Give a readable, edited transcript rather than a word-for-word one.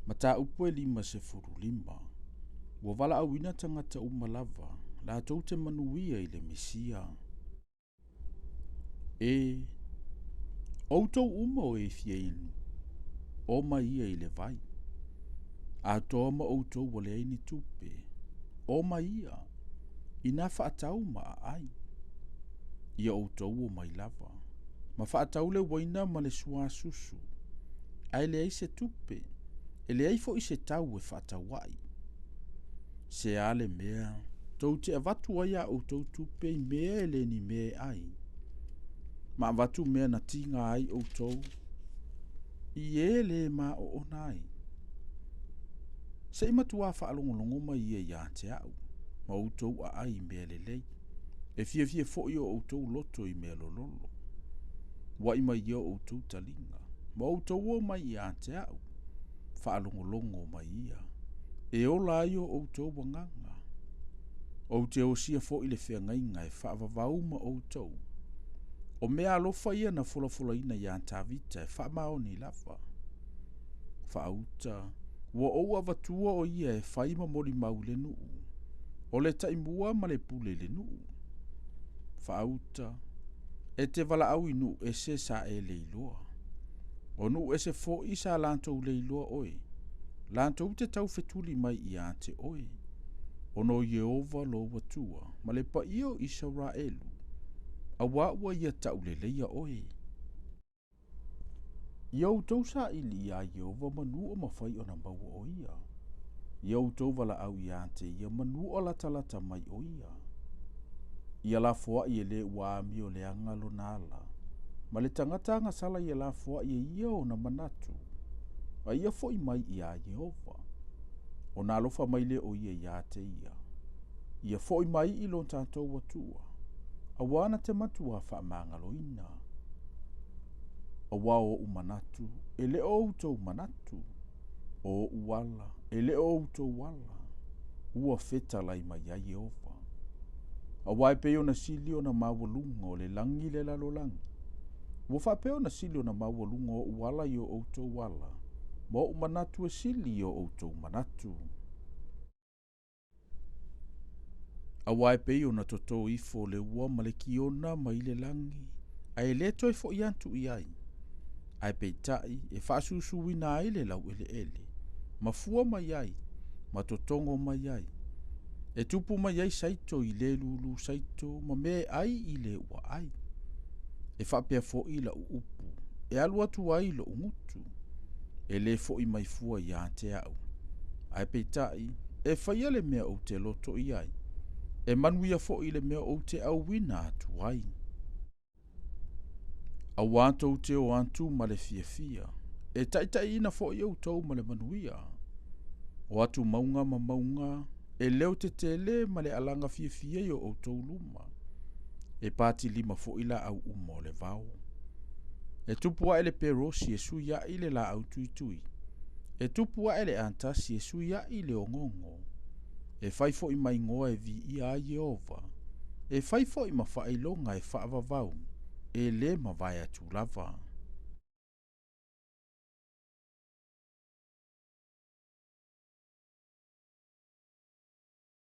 Mataupu e 55. Ua valaauina tagata uma lava, latou te manuia i le Mesia. E outou uma o e fia inu, o mai ia i le vai. Atoa ma outou ua leai ni tupe, o mai ia, inā faatau ma aai. Ia outou o mai lava, ma faatau le uaina ma le suasusu, ae leai se tupe, e leai foi se tau e faatau ai. Se a le mea, tou te avatu ai a outou tupe i mea e le ni mea e ai, ma avatu mea na tiga ai outou, i e le maoona ai. Se i matuā faalogologo mai ia ia te au, ma outou aai i mea lelei, e fiafia foi o outou loto i mea lololo. Ua'i mai ia o outou taliga, ma outou o mai ia te au, faalogologo mai ia, e ola ai o outou agaga. Ou te osia foi le feagaiga e faavavau ma outou. O mea alofa ia na folafolaina iā Tavita e faamaoni lava. Faauta, ua ou avatua o ia e fai ma molimau i le nuu, o le taimua ma le pule i le nuu. Faauta, e te valaau i nuu ese sa e le iloa. O nuu ese foi sa latou le iloa oe, latou te taufetuli mai ia te oe, ona o Ieova lou Atua ma le paia o Isaraelu, auā ua ia tauleleia oe. Ia outou saili iā Ieova manu o mafai ona maua o ia. Ia outou valaau ia te ia manu o latalata mai o ia. Ia lafoai e le ua amio leaga lona ala, ma le tagata agasala ia lafoai e ia ona manatu, a ia foi mai iā Ieova, ona alofa mai lea o ia ia te ia. Ia foi mai i lo tatou Atua, auā na te matuā faamagaloina. Auā o oʻu manatu, e le o outou manatu, o oʻu ala, e le o outou ala, ua fetalai mai ai Ieova. Auā e pei ona sili ona maualuga o le lagi i le lalolagi, ua faapea ona sili ona maualuga o oʻu ala i o outou ala, ma oʻu manatu e sili i o outou manatu. Auā e pei ona totō ifo le ua ma le kiona mai le lagi, ae le toe foʻi atu i ai, ae peitai e faasusuina ai le laueleele, ma fua mai ai, ma totogo mai ai, e tupu mai ai saito i le lūlū saito ma mea e ai i le ua ai. E faapea foi lau upu, e alu atu ai loʻu gutu, e lē foʻi mai fua ia te au, ae peitai, e faia le mea ou te loto i ai, e manuia foi le mea ou te auina atu ai. Auā tou te o atu ma le fiafia, e taitaiina foi outou ma le manuia. O atu mauga ma mauga, e leo tetele ma le alaga fiafia i o outou luma. E patilima foi laau uma o le vao. E tupu ae le perosi e suiaʻi le laau tuitui. E tupu ae le atasi e suiaʻi le ogogo. E fai foi ma igoa e viia ai Ieova. E fai foi ma faailoga e faavavau, e lē mavae atu lava.